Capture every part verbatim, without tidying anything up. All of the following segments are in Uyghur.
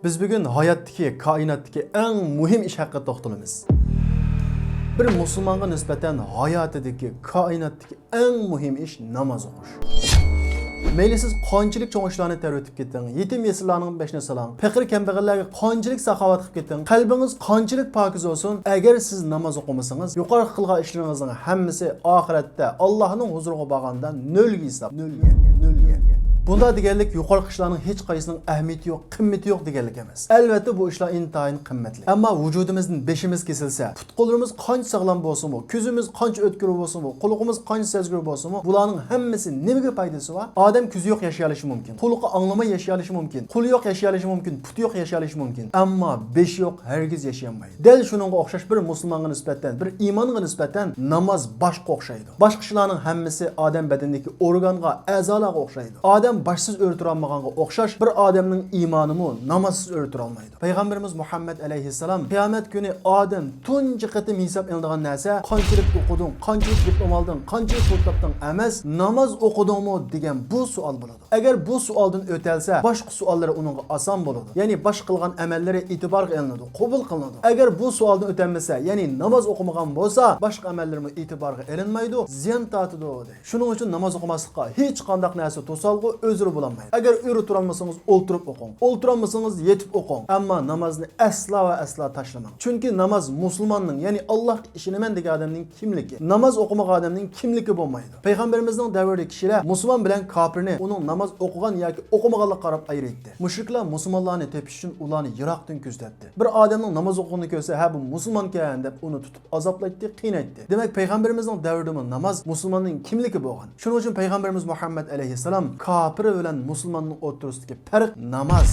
بىز بۈگۈن ھاياتتىكى، كائىناتتىكى ئەڭ مۇھىم ئىش ھەققىدە توختىلىمىز. بىر مۇسۇلمانغا نىسبەتەن ھاياتىدىكى، كائىناتتىكى ئەڭ مۇھىم ئىش ناماز ئوقۇش. مەيلى سىز قانچىلىك چوڭ ئىشلارنى تەۋرىتىپ كېتىڭ، يېتىم يېسىرلارنىڭ بېشىنى سىلاڭ، پېقىر كەمبەغەللەرگە قانچىلىك ساخاۋەت قىلىپ كېتىڭ، قەلبىڭىز قانچىلىك پاكىز بولسۇن، ئەگەر سىز ناماز ئوقۇمىسىڭىز، يۇقىرىقى قىلغان ئىشلىرىڭىزنىڭ ھەممىسى ئاخىرەتتە ئاللاھنىڭ ھۇزۇرىغا بارغاندا نۆلگە ھېساب، نۆلگە، نۆلگە. بۇنداق دېگەنلىك يۇقىرىقى ئىشلارنىڭ ھېچقايسىنىڭ ئەھمىيىتى يوق، قىممىتى يوق دېگەنلىك ئەمەس. ئەلۋەتتە، بۇ ئىشلار ئىنتايىن قىممەتلىك. ئەمما ۋۇجۇدىمىزدىن بېشىمىز كېسىلسە، پۇت-قوللىرىمىز قانچە ساغلام بولسىمۇ، كۆزىمىز قانچە ئۆتكۈر بولسىمۇ، قۇلىقىمىز قانچە سەزگۈر بولسىمۇ، بۇلارنىڭ ھەممىسى نېمىگە پايدىسى بار؟ ئادەم كۆزى يوق ياشىيالىشى مۇمكىن، قۇلىقى ئاڭلىماي ياشىيالىشى مۇمكىن، قولى يوق ياشىيالىشى مۇمكىن، پۇتى يوق ياشىيالىشى مۇمكىن. ئەمما بېشى يوق ھەرگىز ياشىيالمايدۇ. دەل شۇنىڭغا ئوخشاش بىر مۇسۇلمانغا نىسبەتەن، بىر ئىمانغا نىسبەتەن ناماز باشقا ئوخشايدۇ. باشقا ئىشلارنىڭ ھەممىسى ئادەم بەدىنىدىكى ئورگانغا، ئەزالارغا ئوخشايدۇ. ئادەم باشسىز ئۆرە تۇرالمىغانغا ئوخشاش، بىر ئادەمنىڭ ئىمانىمۇ نامازسىز ئۆرە تۇرالمايدۇ. پەيغەمبىرىمىز مۇھەممەد ئەلەيھىسسالام، قىيامەت كۈنى ئادەم تۇنجى قېتىم ھېساب ئېلىنىدىغان نەرسە، قانچىلىك ئوقۇدۇڭ، قانچىلىك دىپلوم ئالدىڭ، قانچىلىك پۇل تاپتىڭ ئەمەس، ناماز ئوقۇدۇڭمۇ دېگەن بۇ سوئال بولىدۇ. ئەگەر بۇ سوئالدىن ئۆتەلسە، باشقا سوئاللىرى ئۇنىڭغا ئاسان بولىدۇ. يەنى باشقا قىلغان ئەمەللىرى ئېتىبارغا ئېلىنىدۇ، قوبۇل قىلىنىدۇ. ئەگەر بۇ سوئالدىن ئۆتەلمىسە، يەنى ناماز ئوقۇمىغان بولسا، باشقا ئەمەللىرىمۇ ئېتىبارغا ئېلىنمايدۇ، زىيان تارتىدۇ، دەيدۇ. شۇنىڭ ئۈچۈن ناماز ئوقۇماسلىققا ھېچقانداق نەرسە توسالغۇ، ئۆزرە بولالمايدۇ. ئەگەر ئۆرە تۇرالمىسىڭىز، ئولتۇرۇپ ئوقۇڭ. ئولتۇرالمىسىڭىز، يېتىپ ئوقۇڭ. ئەمما نامازنى ئەسلا ۋە ئەسلا تاشلىماڭ. چۈنكى ناماز مۇسۇلماننىڭ، يەنى ئاللاھقا ئىشىنىمەن دېگەن ئادەمنىڭ كىملىكى. ناماز ئوقۇمىغان ئادەمنىڭ كىملىكى بولمايدۇ. پەيغەمبىرىمىزنىڭ دەۋرىدىكى كىشىلەر مۇسۇلمان بىلەن كاپىرنى ئۇنىڭ ناماز ئوقۇغان ياكى ئوقۇمىغانلىقىغا قاراپ ئايرىيتتى. مۇشرىكلار مۇسۇلمانلارنى تېپىش ئۈچۈن ئۇلارنى يىراقتىن كۆزىتەتتى. بىر ئادەمنىڭ ناماز ئوقۇغىنىنى كۆرسە، ھە، بۇ مۇسۇلمانكەن دەپ ئۇنى تۇتۇپ ئازابلايتتى، قىينايتتى. دېمەك، پەيغەمبىرىمىزنىڭ دەۋرىدىمۇ ناماز مۇسۇلماننىڭ كىملىكى بولغان. شۇنىڭ ئۈچۈن پەيغەمبىرىمىز مۇھەممەد ئەلەيھىسسالام كاپىر بىلەن مۇسۇلماننىڭ ئوتتۇرىسىدىكى پەرق ناماز،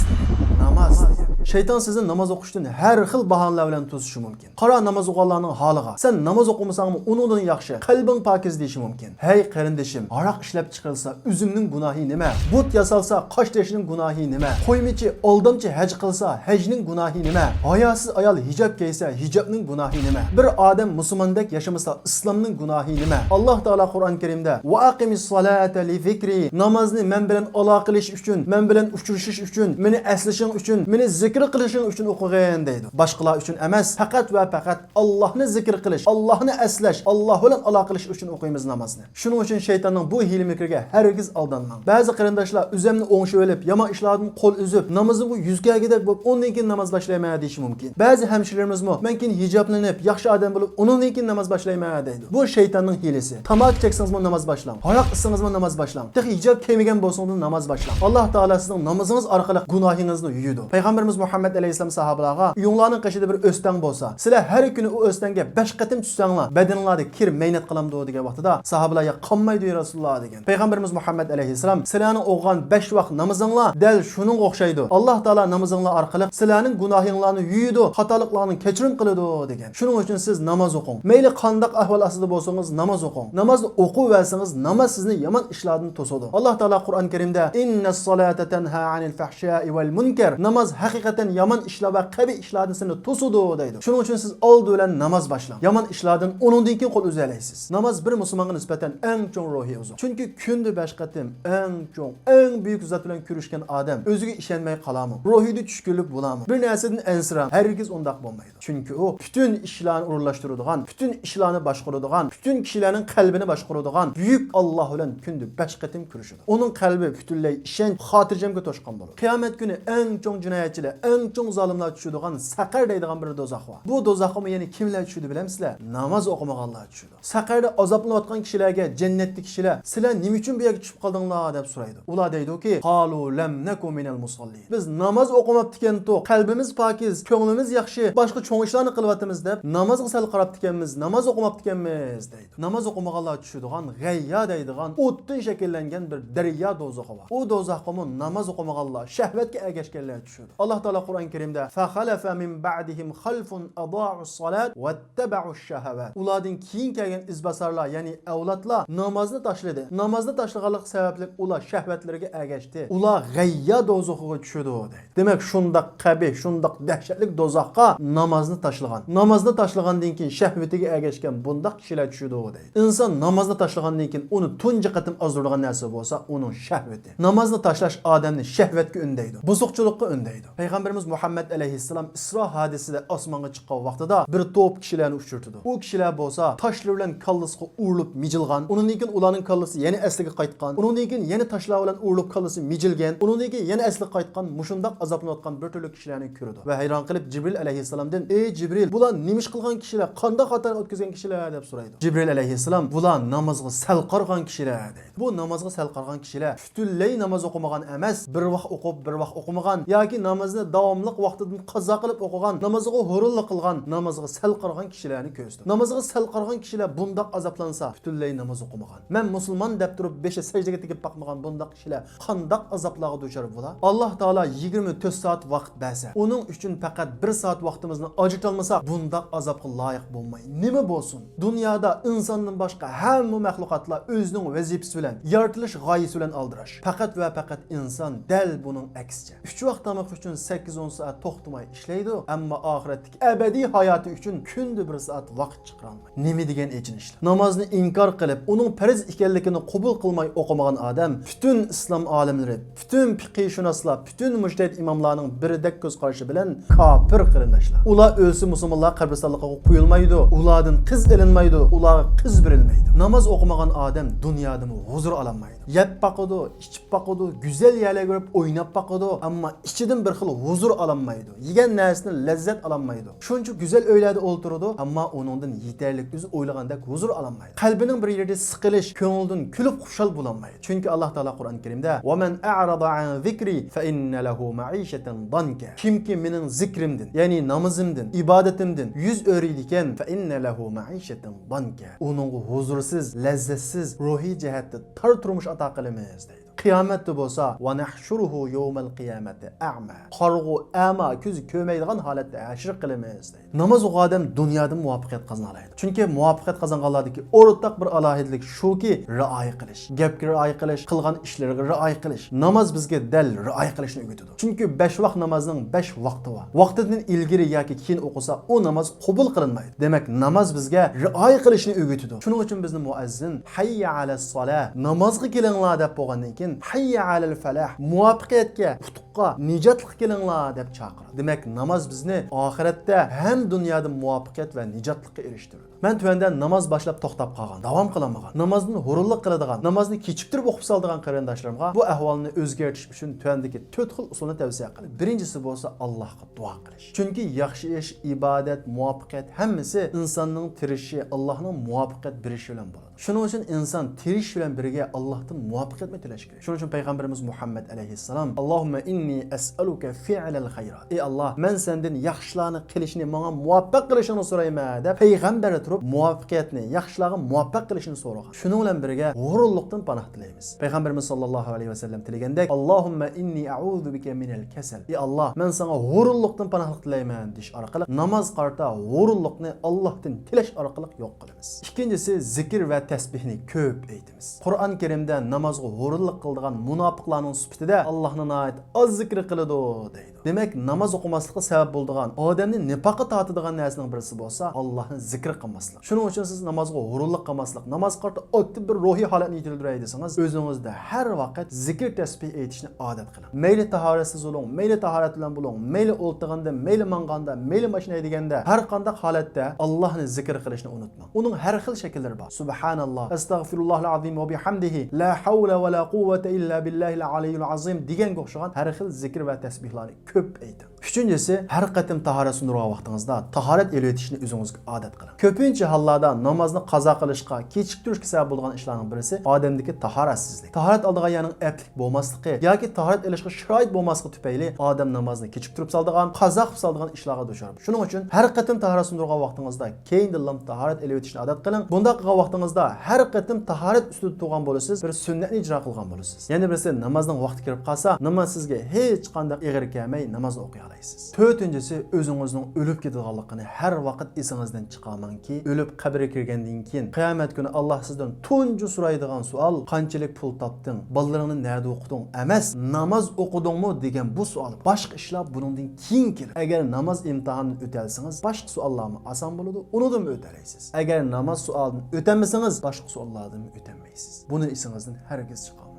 ناماز دېگەن. شەيتان سىزنى ناماز ئوقۇشتىن ھەر خىل باھانىلەر بىلەن توسۇشى مۇمكىن. قارا، ناماز ئوقۇغانلارنىڭ ھالىغا. سەن ناماز ئوقۇمىساڭمۇ ئۇنىڭدىن ياخشى، قەلبىڭ پاكىز دېيىشى مۇمكىن. ھەي قېرىندىشىم، ھاراق ئىشلەپ چىقىرىلسا ئۈزۈمنىڭ گۇناھى نېمە؟ بۇت ياسالسا قاشتېشىنىڭ گۇناھى نېمە؟ قويمىچى، ئالدامچى ھەج قىلسا ھەجنىڭ گۇناھى نېمە؟ ھاياسىز ئايال ھىجاب كىيسە ھىجابنىڭ گۇناھى نېمە؟ بىر ئادەم مۇسۇلماندەك ياشىمىسا ئىسلامنىڭ گۇناھى نېمە؟ ئاللاھ تائالا قۇرئان كەرىمدە، «ۋە ئەقىمىس سالاتە لىزىكرى»، نامازنى مەن بىلەن ئالاقىلىشىش ئۈچۈن، مەن بىلەن ئۇچرىشىش ئۈچۈن، مېنى ئەسلىشىڭ ئۈچۈن، مېنى زىكىر قىلىشىڭ ئۈچۈن ئوقۇغىن دەيدۇ. باشقىلار ئۈچۈن ئەمەس، پەقەت ۋە پەقەت ئاللاھنى زىكىر قىلىش، ئاللاھنى ئەسلەش، ئاللاھ بىلەن ئالاقىلىشىش ئۈچۈن ئوقۇيمىز نامازنى. شۇنىڭ ئۈچۈن شەيتاننىڭ بۇ ھىيلە-مىكرىگە ھەرگىز ئالدانماڭ. بەزى قېرىنداشلار ئۆزەمنى ئوڭشىۋېلىپ، يامان ئىشلاردىن قول ئۈزۈپ، نامىزىمغا يۈز كەلگۈدەك بولۇپ، ئۇندىن كېيىن ناماز باشلايمەن دېيىشى مۇمكىن. بەزى ھەمشىرىلىرىمىزمۇ، مەن كېيىن ھىجابلىنىپ، ياخشى ئادەم بولۇپ، ئۇنىڭدىن كېيىن ناماز باشلايمەن دەيدۇ. بۇ شەيتاننىڭ ھىيلىسى. تاماكا چەكسىڭىزمۇ ناماز باشلاڭ. ھاراق ئىچسىڭىزمۇ ناماز باشلاڭ. تېخى ھىجاب كىيمىگەن بولسىڭىزمۇ ناماز باشلاڭ. ئاللاھ تائالا سىزنىڭ نامىزىڭىز ئارقىلىق گۇناھىڭىزنى يۇيىدۇ. پەيغەمبىرىمىز مۇھەممەد ئەلەيھىسسالام ساھابىلارغا، ئۆيۈڭلارنىڭ قېشىدا بىر ئۆستەڭ بولسا، سىلەر ھەر كۈنى ئۇ ئۆستەڭگە بەش قېتىم چۈشسەڭلار، بەدىنىڭلاردا كىر مەينەت قالامدۇ دېگەن ۋاقتىدا، ساھابىلار، يا قالمايدۇ يا رەسۇلۇللاھ دېگەن. پەيغەمبىرىمىز مۇھەممەد ئەلەيھىسسالام، سىلەرنىڭ ئوقۇغان بەش ۋاق نامىزىڭلار دەل شۇنىڭغا ئوخشايدۇ. ئاللاھ تائالا نامىزىڭلار ئارقىلىق سىلەرنىڭ گۇناھىڭلارنى يۇيىدۇ، خاتالىقلارنى كەچۈرۈم قىلىدۇ دېگەن. شۇنىڭ ئۈچۈن سىز ناماز ئوقۇڭ. مەيلى قانداق ئەھۋال ئاستىدا بولسىڭىز، ناماز ئوقۇڭ. نامازنى ئوقۇۋەرسىڭىز، ناماز سىزنى يامان ئىشلاردىن توسىدۇ. ئاللاھ تائالا قۇرئان كەرىمدە، «ئىننەس سالاتە تەنھا ئەنىل فەھشائى ۋەل مۇنكەر». ناماز ھەقىقەتەن يامان ئىشلار ۋە قەبىھ ئىشلاردىن سىزنى توسىدۇ دەيدۇ. شۇنىڭ ئۈچۈن سىز ئالدى بىلەن ناماز باشلاڭ. يامان ئىشلاردىن ئۇنىڭدىن كېيىن قول ئۈزەلەيسىز. ناماز بىر مۇسۇلمانغا نىسبەتەن ئەڭ چوڭ روھىي ئوزۇق. چۈنكى كۈندە بەش قېتىم ئەڭ چوڭ، ئەڭ بۈيۈك زات بىلەن كۆرۈشكەن ئادەم ئۆزىگە ئىشەنمەي قالامۇ؟ روھىدا چۈشكۈنلۈك بولامۇ؟ بىر نەرسىدىن ئەنسىرەڭ. ھەرگىز ئۇنداق بولمايدۇ. چۈنكى ئۇ پۈتۈن ئىشلارنى ئورۇنلاشتۇرىدىغان، پۈتۈن ئىشلارنى باشقۇرىدىغان، پۈتۈن كىشىلەرنىڭ قەلبىنى باشقۇرىدىغان بۈيۈك ئاللاھ بىلەن كۈندە بەش قېتىم كۆرۈشىدۇ. ئۇنىڭ قەلبى پۈتۈنلەي ئىشەنچ، خاتىرجەمگە توشقان بولىدۇ. قىيامەت كۈنى ئەڭ چوڭ جىنايەتچىلەر، ئەڭ چوڭ زالىملار چۈشىدىغان سەقەر دەيدىغان بىر دوزاخ بار. بۇ دوزاخقىمۇ يەنە كىملەر چۈشىدۇ بىلەمسىلەر؟ ناماز ئوقۇمىغانلار چۈشىدۇ. سەقەردە ئازابلىنىۋاتقان كىشىلەرگە جەننەتتىكى كىشىلەر، «سىلەر نېمە ئۈچۈن بۇ يەرگە چۈشۈپ قالدىڭلار؟» دەپ سورايدۇ. ئۇلار دەيدۇكى، «قالۇ لەم نەكۇ مىنەل مۇساللىن.» بىز ناماز ئوقۇماپتىكەنتۇق، قەلبىمىز پاكىز، كۆڭلىمىز ياخشى، باشقا چوڭ ئىشلارنى قىلىۋاتىمىز دەپ، نامازغا سەل قاراپتىكەنمىز، ناماز ئوقۇماپتىكەنمىز دەيدۇ. ناماز ئوقۇمىغانلار چۈشىدىغان غەييا دەيدىغان ئوتتىن شەكىللەنگەن بىر دەريا دوزىخى بار. ئۇ دوزاخقىمۇ ناماز ئوقۇمىغانلار، شەھۋەتكە ئەگەشكەنلەر چۈشىدۇ. ئاللاھ تائالا قۇرئان كەرىمدە، «فخلف من بعدهم خلف أضاعوا الصلاة واتبعوا الشهوات.» ئۇلاردىن كېيىن كەلگەن ئىزباسارلار، يەنى ئەۋلادلار نامازنى تاشلىدى. نامازنى تاشلىغانلىق سەۋەبلىك ئۇلار شەھۋەتلىرىگە ئەگەشتى. ئۇلار غەييا دوزىخىغا چۈشىدۇ، دەيدۇ. دېمەك، شۇنداق قەبىھ، شۇنداق دەھشەتلىك دوزاخقا نامازنى تاشلىغان، نامازنى تاشلىغاندىن كېيىن شەھۋىتىگە ئەگەشكەن بۇنداق كىشىلەر چۈشىدۇ، دەيدۇ. ئىنسان نامازنى تاشلىغاندىن كېيىن ئۇنى تۇنجى قېتىم ئازدۇرىدىغان نەرسە بولسا ئۇنىڭ شەھۋىتى. نامازنى تاشلاش ئادەمنى شەھۋەتكە ئۈندەيدۇ، بۇزۇقچىلىققا ئۈندەيدۇ. پەيغەمبەر پەيغەمبىرىمىز مۇھەممەد ئەلەيھىسسالام ئىسرا ھادىسىدە ئاسمانغا چىققان ۋاقتىدا بىر توپ كىشىلەرنى ئۇچرىتىدۇ. ئۇ كىشىلەر بولسا تاشلىرى بىلەن كاللىسىغا ئۇرۇلۇپ مىجىلغان، ئۇنىڭدىن كېيىن ئۇلارنىڭ كاللىسى يەنە ئەسلىگە قايتقان، ئۇنىڭدىن كېيىن يەنە تاشلار بىلەن ئۇرۇلۇپ كاللىسى مىجىلگەن، ئۇنىڭدىن كېيىن يەنە ئەسلىگە قايتقان، مۇشۇنداق ئازابلىنىۋاتقان بىر تۈرلۈك كىشىلەرنى كۆرىدۇ ۋە ھەيران قېلىپ جىبرىل ئەلەيھىسسالامدىن، ئەي جىبرىل، بۇلار نېمە ئىش قىلغان كىشىلەر، قانداق خاتالىق ئۆتكۈزگەن كىشىلەر دەپ سورايدۇ. جىبرىل ئەلەيھىسسالام، بۇلار نامازغا سەل قارىغان كىشىلەر دەيدۇ. بۇ نامازغا سەل قارىغان كىشىلەر پۈتۈنلەي ناماز ئوقۇمىغان ئەمەس، بىر ۋاق ئوقۇپ، بىر ۋاق ئوقۇمىغان ياكى نامازنى داۋاملىق ۋاقتىدىن قازا قىلىپ ئوقۇغان، نامازغا ھۇرۇنلۇق قىلغان، نامازغا سەل قارىغان كىشىلەرنى كۆرسىتىدۇ. نامازغا سەل قارىغان كىشىلەر بۇنداق ئازابلانسا، پۈتۈنلەي ناماز ئوقۇمىغان. مەن مۇسۇلمان دەپ تۇرۇپ بېشى سەجدىگە تېگىپ باقمىغان بۇنداق كىشىلەر قانداق ئازابلارغا دۇچار بولا؟ ئاللاھ تائالا يىگىرمە تۆت سائەت ۋاقىت بەرسە، ئۇنىڭ ئۈچۈن پەقەت بىر سائەت ۋاقتىمىزنى ئاجرىتالمىساق، بۇنداق ئازابقا لايىق بولماي نېمە بولسۇن؟ دۇنيادا ئىنساندىن باشقا ھەممە مەخلۇقاتلار ئۆزىنىڭ ۋەزىپىسى بىلەن، يارىتىلىش غايىسى بىلەن ئالدىراش. پەقەت ۋە پەقەت ئىنسان دەل بۇنىڭ ئەكسىچە. ئۈچ ۋاق تامىقى ئۈچۈن سەككىز ئون سائەت توختىماي ئىشلەيدۇ، ئەمما ئاخىرەتتىكى ئەبەدىي ھاياتى ئۈچۈن كۈندە بىر سائەت ۋاقىت چىقىرالمايدۇ. نېمە دېگەن ئېچىنىشلىق! نامازنى ئىنكار قىلىپ، ئۇنىڭ پەرز ئىكەنلىكىنى قوبۇل قىلماي ئوقۇمىغان ئادەم پۈتۈن ئىسلام ئالىملىرى، پۈتۈن پىقىھشۇناسلار، پۈتۈن مۇجتەھىد ئىماملارنىڭ بىردەك كۆز قارىشى بىلەن كاپىر قېرىنداشلار. ئۇلار ئۆلسە مۇسۇلمانلار قەبرىستانلىقىغا قويۇلمايدۇ، ئۇلاردىن قىز ئېلىنمايدۇ، ئۇلارغا قىز بېرىلمەيدۇ. ناماز ئوقۇمىغان ئادەم دۇنيادىمۇ ھۇزۇر ئالالمايدۇ. يەپ باقىدۇ، ئىچىپ باقىدۇ، گۈزەل يەرلەرگە بېرىپ ئويناپ باقىدۇ، ئەمما ئىچىدىن بىر خىل ھۇزۇر ئالالمايدۇ. يېگەن نەرسىدىن لەززەت ئالالمايدۇ. شۇنچە گۈزەل ئۆيلەردە ئولتۇرىدۇ، ئەمما ئۇنىڭدىن يېتەرلىك ئۆزى ئويلىغاندەك ھۇزۇر ئالالمايدۇ. قەلبىنىڭ بىر يېرىدە سىقىلىش، كۆڭلىدىن كۈلۈپ خۇشال بولالمايدۇ. چۈنكى ئاللاھ تائالا قۇرئان كەرىمدە، «وَمَنْ أَعْرَضَ عَنْ ذِكْرِي فَإِنَّ لَهُ مَعِيشَةً ضَنْكًا.» كىمكى مېنىڭ زىكرىمدىن، يەنى نامىزىمدىن، ئىبادىتىمدىن، يۈز ئۆرۈيدىكەن، فَإِنَّ لَهُ مَعِيشَةً ضَنْكًا. ئۇنىڭغا ھۇزۇرسىز، لەززەتسىز، روھىي جەھەتتە تار تۇرمۇش ئاتا قىلىمىز، دەيدۇ. قىيامەتتە بولسا، «وَنَحْشُرُهُ يَوْمَ الْقِيَامَةِ أَعْمَى.» قارىغۇ، ئەما، كۆزى كۆرمەيدىغان ھالەتتە ھەشر قىلىمىز، دەيدۇ. ناماز ئوقۇغان ئادەم دۇنيادىمۇ مۇۋەپپەقىيەت قازىنالايدۇ. چۈنكى مۇۋەپپەقىيەت قازانغانلاردىكى ئورتاق بىر ئالاھىدىلىك شۇكى، رىئايە قىلىش. گەپكە رىئايە قىلىش، قىلغان ئىشلىرىغا رىئايە قىلىش. ناماز بىزگە دەل رىئايە قىلىشنى ئۆگىتىدۇ. چۈنكى بەش ۋاق نامازنىڭ بەش ۋاقتى بار. ۋاقتىدىن ئىلگىرى ياكى كېيىن ئوقۇسا، ئۇ ناماز قوبۇل قىلىنمايدۇ. دېمەك، ناماز بىزگە رىئايە قىلىشنى ئۆگىتىدۇ. شۇنىڭ ئۈچۈن بىزنى مۇئەززىن، «ھەييە ئەلەسسالاه، نامازغا كېلىڭلار» دەپ بولغاندىن كېيىن، «ھەييە ئەلەل فەلاھ، مۇۋەپپەقىيەتكە، ئۇتۇققا، نىجاتلىققا كېلىڭلار» دەپ چاقىرىدۇ. دېمەك، ناماز بىزنى ئاخىرەتتە ھەم دۇنيادا مۇۋەپپەقىيەت ۋە نىجاتلىققا ئېرىشتۈرىدۇ. مەن تۆۋەندە ناماز باشلاپ توختاپ قالغان، داۋام قىلالمىغان، نامازدىن ھۇرۇنلۇق قىلىدىغان، نامازنى كېچىكتۈرۈپ ئوقۇپ سالىدىغان قېرىنداشلىرىمغا بۇ ئەھۋالنى ئۆزگەرتىش ئۈچۈن تۆۋەندىكى تۆت خىل ئۇسۇلنى تەۋسىيە قىلىمەن. بىرىنچىسى بولسا ئاللاھقا دۇئا قىلىش. چۈنكى ياخشى ئىش، ئىبادەت، مۇۋەپپەقىيەت ھەممىسى ئىنساننىڭ تىرىشىشى، ئاللاھنىڭ مۇۋەپپەقىيەت بېرىشى بىلەن بولىدۇ. شۇنىڭ ئۈچۈن ئىنسان تىرىشىش بىلەن بىرگە ئاللاھتىن مۇۋەپپەقىيەتمۇ تىلەش كېرەك. شۇنىڭ ئۈچۈن پەيغەمبىرىمىز مۇھەممەد ئەلەيھىسسالام، «اللهم إني أسألك فعل الخيرات.» «ئەي ئاللاھ، مەن سەندىن ياخشىلارنى قىلىشنى ماڭا مۇۋەپپەق قىلىشىڭنى سورايمەن» دەپ پەيغەمبەر تۇرۇپ مۇۋەپپەقىيەتنى، ياخشىلارغا مۇۋەپپەق قىلىشنى سورىغان. شۇنىڭ بىلەن بىرگە ھۇرۇنلۇقتىن پاناھ تىلەيمىز. پەيغەمبىرىمىز ساللاللاھۇ ئەلەيھى ۋەسەللەم تىلىگەندەك، «اللهم إني أعوذ بك من الكسل.» «ئەي ئاللاھ، مەن ساڭا ھۇرۇنلۇقتىن پاناھلىق تىلەيمەن» دېيىش ئارقىلىق ناماز قارىتا ھۇرۇنلۇقنى ئاللاھتىن تىلەش ئارقىلىق يوق قىلىمىز. ئىككىنچىسى، زىكىر ۋە تەسبىھنى كۆپ ئېيتىمىز. قۇرئان كەرىمدە نامازغا ھۇرۇنلۇق قىلىدىغان مۇناپىقلارنىڭ سۈپىتىدە، «ئاللاھنى ناھايىتى ئاز زىكىر قىلىدۇ» دەيدۇ. دېمەك، ناماز ئوقۇماسلىققا سەۋەب بولىدىغان، ئادەمنى نىپاققا تارتىدىغان نەرسىنىڭ بىرسى بولسا، ئاللاھنى زىكىر قىلماسلىق. شۇنىڭ ئۈچۈن سىز نامازغا ھۇرۇنلۇق قىلماسلىق، ناماز قارىتا ئاكتىپ بىر روھىي ھالەتنى يېتىلدۈرەي دېسىڭىز، ئۆزىڭىزدە ھەر ۋاقىت زىكىر تەسبىھ ئېيتىشنى ئادەت قىلىڭ. مەيلى تاھارەتسىز بولۇڭ، مەيلى تاھارەت بىلەن بولۇڭ، مەيلى ئولتۇرغاندا، مەيلى ماڭغاندا، مەيلى ماشىنا ھەيدىگەندە، ھەر قانداق ھالەتتە ئاللاھنى زىكىر قىلىشنى ئۇنتۇماڭ. ئۇنىڭ ھەر خىل شەكىللىرى بار. سۇبھاناللاھ، ئەستەغفىرۇللاھىل ئازىم ۋە بىھەمدىھى، لا ھەۋلە ۋە لا قۇۋۋەتە ئىللا بىللاھىل ئالىييىل ئازىم دېگەنگە ئوخشىغان ھەر خىل زىكىر ۋە تەسبىھلارنى كۆپ ئېيتىڭ. ئۈچىنچىسى، ھەر قېتىم تاھارەت سۇندۇرغان ۋاقتىڭىزدا تاھارەت ئېلىۋېتىشنى ئۆزىڭىزگە ئادەت قىلىڭ. كۆپىنچە ھاللاردا نامازنى قازا قىلىشقا، كېچىكتۈرۈشكە سەۋەب بولىدىغان ئىشلارنىڭ بىرسى ئادەمدىكى تاھارەتسىزلىك. تاھارەت ئالىدىغان يەرنىڭ ئەپلىك بولماسلىقى ياكى تاھارەت ئېلىشقا شارائىت بولماسلىقى تۈپەيلى ئادەم نامازنى كېچىكتۈرۈپ سالىدىغان، قازا قىلىپ سالىدىغان ئىشلارغا دۇچار بولىدۇ. شۇنىڭ ئۈچۈن ھەر قېتىم تاھارەت سۇندۇرغان ۋاقتىڭىزدا كەينىدىنلا تاھارەت ئېلىۋېتىشنى ئادەت قىلىڭ. بۇنداق قىلغان ۋاقتىڭىزدا ھەر قېتىم تاھارەت ئۈستىدە تۇرغان بولىسىز، بىر سۈننەتنى ئىجرا قىلغان بولىسىز. يەنە بىرسى، نامازنىڭ ۋاقتى كىرىپ قالسا، ناماز سىزگە ھېچقانداق ئېغىر كەلمەي ناماز ئوقۇيالايسىز. تۆتىنچىسى، ئۆزىڭىزنىڭ ئۆلۈپ كېتىدىغانلىقىنى ھەر ۋاقىت ئېسىڭىزدىن چىقارماڭكى، ئۆلۈپ قەبرىگە كىرگەندىن كېيىن، قىيامەت كۈنى ئاللاھ سىزدىن تۇنجى سورايدىغان سوئال، «قانچىلىك پۇل تاپتىڭ؟ بالىلىرىڭنى نەدە ئوقۇتتۇڭ؟» ئەمەس، «ناماز ئوقۇدۇڭمۇ؟» دېگەن بۇ سوئال. باشقا ئىشلار بۇنىڭدىن كېيىن كېلىدۇ. ئەگەر ناماز ئىمتىھانىدىن ئۆتەلسىڭىز، باشقا سوئاللارمۇ ئاسان بولىدۇ، ئۇنىڭدىنمۇ ئۆتەلەيسىز. ئەگەر ناماز سوئالىدىن ئۆتەلمىسىڭىز، باشقا سوئاللاردىنمۇ ئۆتەلمەيسىز. بۇنى ئېسىڭىزدىن ھەرگىز چىقارماڭ.